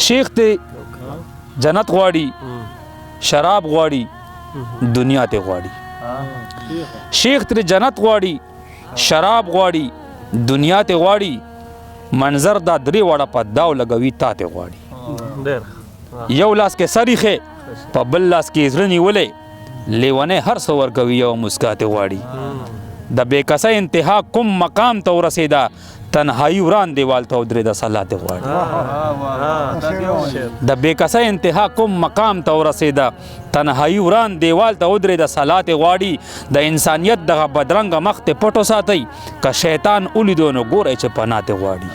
شیخ ته جنت غواړي، شراب غواړي، دنیا ته غواړي. شیخ تر جنت غواړي، شراب غواړي، دنیا ته غواړي. منظر دا درې واړه په داو لګوي، تا ته غواړي. یو لاس کې سری خې، په بل لاس کې زړه نیولې، لیونی هر څه ورکوي، یو مسکا ته غواړي. د بې کسه انتها کوم مقام ته ورسېده، تنهایی وران دیوال ته ودرېده، صلاح ته غواړي. د بې کسه انتها کوم مقام ته ورسېده، تنهایی وران دیوال ته ودرېده، صلاح ته غواړي. د انسانیت دغه بدرنګ مخ ته پټو ساتئ، که شیطان ولیدو نو ګورئ چې پناه ته غواړي.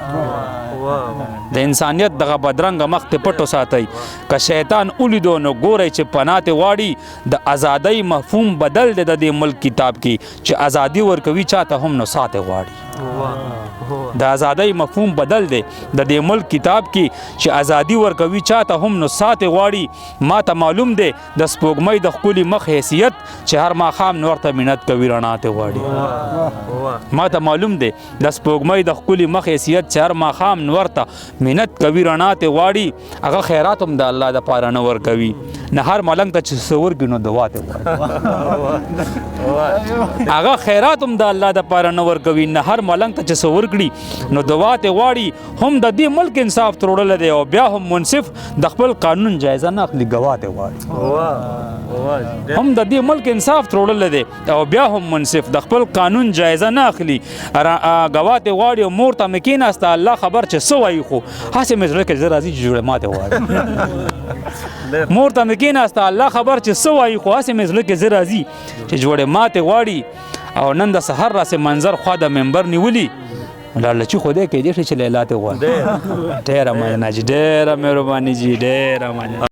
د انسانیت دغه بدرنګ مخ ته پټو ساتئ، که شیطان ولیدو نو ګورئ چې پناه ته غواړي. د ازادۍ مفهوم بدل دی د دې ملک کتاب کې، چې ازادي ورکوي چاته هم نو ساته غواړي. د ازادۍ مفهوم بدل دی د دې ملک کتاب کې، چې ازادي ورکوي چاته هم نو ساته غواړي. ما ته معلوم دی د سپوږمۍ د ښکلي مخ حیثیت، چې هر ماښام نور ته منت کوي، رڼا ته غواړي. ما ته معلوم دی د سپوږمۍ د ښکلي مخ حیثیت، چې هر ماښام نور ته منت کوي، رڼا ته غواړي. هغه خیرات هم د الله د پاره نه ورکوي، نه هر ملنګ ته چې څه ورکړي نو دوا ته غواړي. هغه خیرات هم د الله د پاره نه ورکوي، نه هر ملنګ ته چې څه ورکړي نو دوا ته غواړي. هم د دې ملک انصاف تروړل دی او بیا هم منصف د خپل قانون جایزه نه اخلي، ګواه ته غواړي. هم د دې ملک انصاف تروړل دی او بیا هم منصف د خپل قانون جایزه نه اخلي، ګواه ته غواړي. او مور ته مې کېناسته، الله خبر چې څه وایي، خو هسې مې زړه کې زه راځي چې جوړه ماته غواړي. مور ته مې کېناسته، الله خبر چې څه وایي، خو هسې مې زړه کې زه راځي چې جوړې ماته غواړي. او نن د سحر راسې منظر خوا د منبر نیولي، لاړ چې خدای کې دې شي چې لیلا ته غواړي. ډېره مننه جی، ډېره مهرباني جی، ډېره مننه.